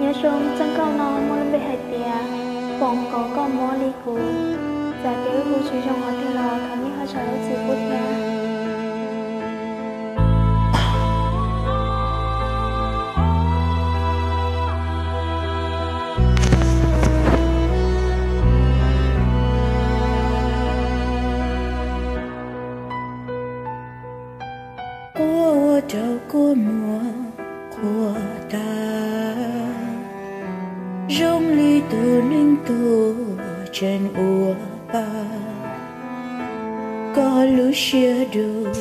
Nyob zoo, txoj nkauj no muaj lub npe hais tias Foom kom koj mob li kuv. Txawm tias wb hu tsis zoo qhov twg los thov nej ho zam lub txim pub thiab. Quaj rau kua muag qhuav tas, zoo li tus neeg tuag tseem ua pa. Koj lub siab dub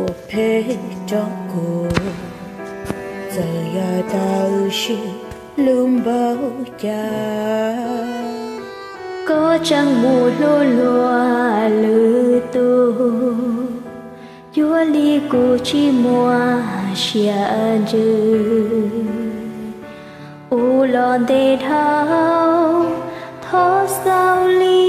ua phem rau kuv, txawm yog tau siv lub npaum cas. Koj tseem mus hlub luag lwm tus, cuag li kuv tsis muaj siab ntsws. Ua los ntev dhau, thov xaus li